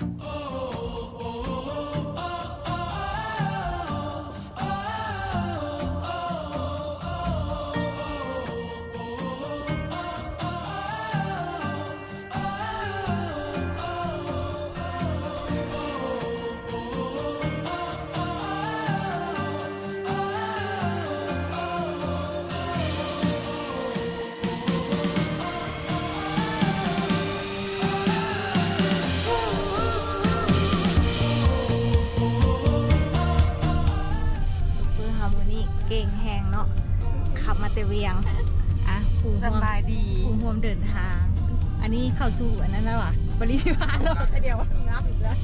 ໂຊເຟີເຮົາມື້ນີ້ເກັ່ງແຮງເນາະ ຂັບມາແຕ່ວຽງ. ອ່ະ ຜູ້ຮ່ວມ ສະບາຍດີ ຜູ້ຮ່ວມເດີນທາງ. ອັນນີ້ເຂົ້າສູ່ອັນນັ້ນແລ້ວຫວາ? ປະລິນິພານແລ້ວ. ດຽວ ງາມອີກແລ້ວ.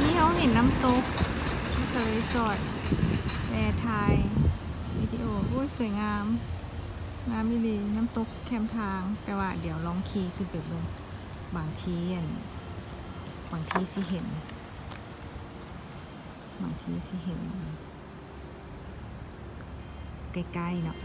ນີ້ເຮົາເຫັນນ້ຳຕົກ ເຮົາກະເລີຍຈອດແວ່ຖ່າຍວິດີໂອ. ໂອ້ຍ ສວຍງາມ ງາມອີ່ຫຼີ ນ້ຳຕົກແຄມທາງ. ແຕ່ວ່າດຽວລອງຂີ່ຂຶ້ນໄປເບິ່ງ ບາງທີ ອັນ ບາງທີຊິເຫັນ ບາງທີຊິເຫັນໃກ້ໆເນາະ.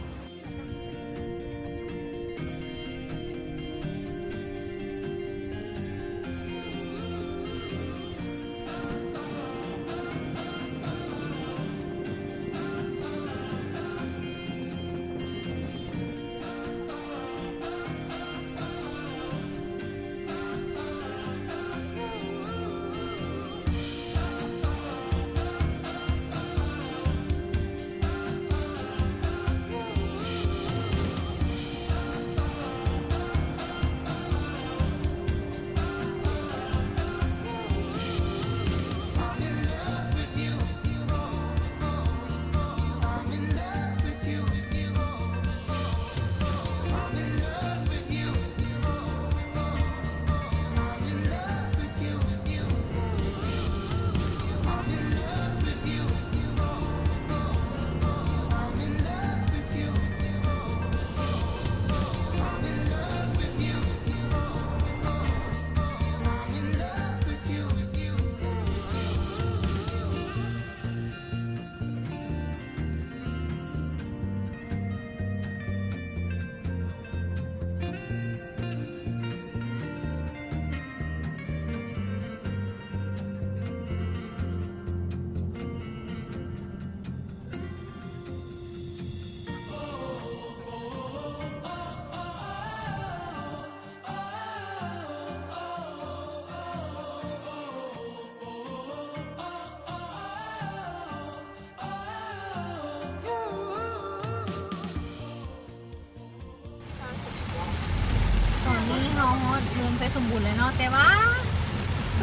ຕອນນີ້ເຮົາຮອດເມືອງໄຊສົມບູນແລ້ວເນາະ ແຕ່ວ່າ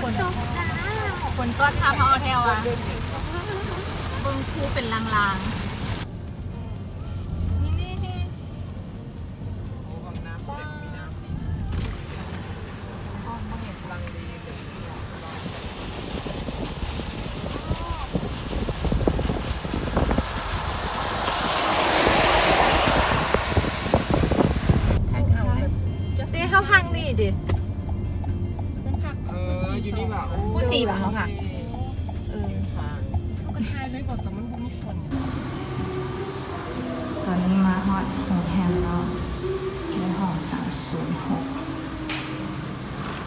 ຝົນ ຝົນຕົກຈ້າ ຝົນຕົກ ຖ້າເຮົາເອົາແຖວອະ ເບິ່ງພູເປັນລາງໆ ນີ້ໆ ເດ້ ເຮົາພັກນີ້ເດ້ ເອີ ຢູ່ນີ້ຫວາ ພູສີຫວາ ເຮົາພັກ ເອີ ເຮົາກະຖ່າຍເລີຍ ແຕ່ມັນບໍ່ມີຝົນ. ຕອນນີ້ມາຮອດໂຮງແຮມແລ້ວ ຢູ່ຫ້ອງສາມສູນຫົກ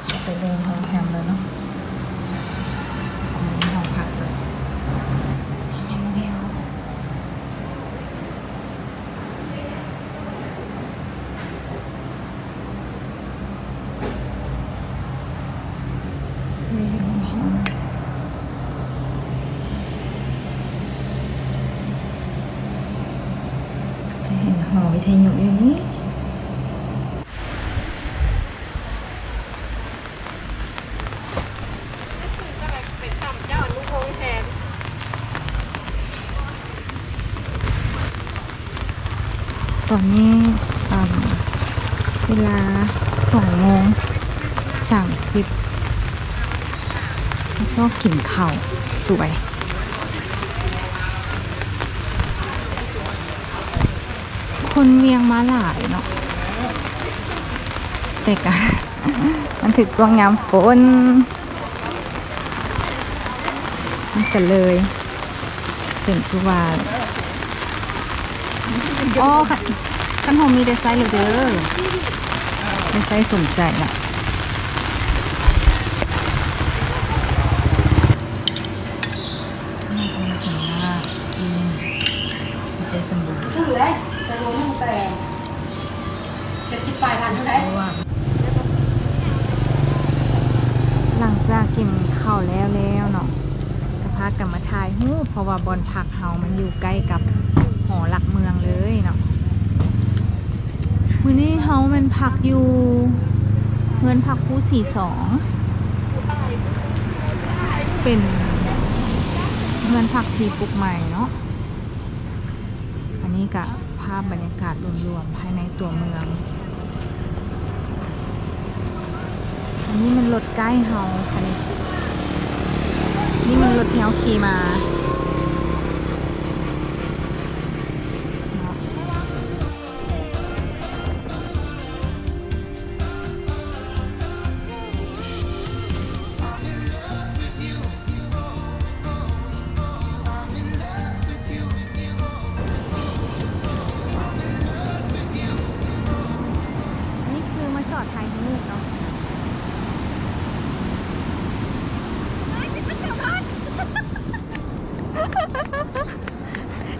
ເຂົ້າໄປເບິ່ງໂຮງແຮມເລີຍເນາະ ເບິ່ງຫ້ອງພັກຊະ ນີ້ແມ່ນວິວ ນີ້ເປັນໂຮງແຮມ ຈະເຫັນຫໍວິທະຍຸຢູ່ນີ້. ຕອນນີ້ ເອີ່ມ ເວລາສອງໂມງສາມສິບ ມາຊອກກິນເຂົ້າສວຍ. ຄົນວຽງມາຫຼາຍເນາະ ແຕ່ກະ ມັນຖືກຊ່ວງຍາມຝົນ ມັນກໍເລີຍເປັນຄືວ່າ ອໍ ຄັນ ຄັນຮົ່ມມີແຕ່ໃຊ້ແລ້ວເດີ ແຕ່ໃຊ້ສົມໃຈລະ. ນີ້ກໍມີຖົງໜ້າຊີ້ນ ຢູ່ໄຊສົມບູນ ຖືກແລ້ວ ຈະລົງຕັ້ງແຕ່ເຈັດສິບປາຍພັນເທົ່າໃດ. ຫຼັງຈາກກິນເຂົ້າແລ້ວແລ້ວເນາະ ກໍພາກັນມາຖ່າຍຮູບ ເພາະວ່າບ່ອນພັກເຮົາມັນຢູ່ໃກ້ກັບຫໍຫຼັກເມືອງເລີຍເນາະ. ມື້ນີ້ເຮົາແມ່ນພັກຢູ່ເຮືອນພັກພູສີສອງ ເປັນເຮືອນພັກທີ່ປຸກໃໝ່ເນາະ. ອັນນີ້ກະພາບບັນຍາກາດລວມໆພາຍໃນຕົວເມືອງ. ອັນນີ້ແມ່ນລົດໄກດ໌ເຮົາຄັນນີ້ ນີ້ແມ່ນລົດທີ່ເຮົາຂີ່ມາເນາະ. ນີ້ຄືມາຈອດຖ່າຍຮູບເນາະ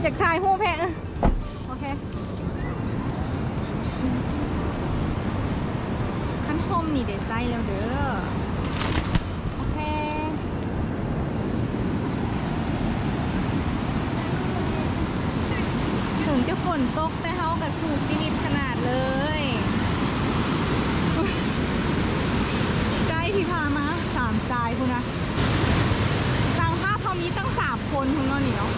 ຢາກຖ່າຍຮູບແຮງ. ໂອເຄ ຄັນຮົ່ມນີ້ໄດ້ໃຊ້ແລ້ວເດີ. ໂອເຄ ເຖິງຈະຝົນຕົກ ແຕ່ເຮົາກໍສູ້ຊີວິດຂະໜາດເລີຍ. ໄກດ໌ທີ່ພາມາສາມຊາຍພຸ້ນນະ ຊ່າງພາບເຮົາມີຕັ້ງສາມຄົນພຸ້ນເນາະນີ້ເນາະ.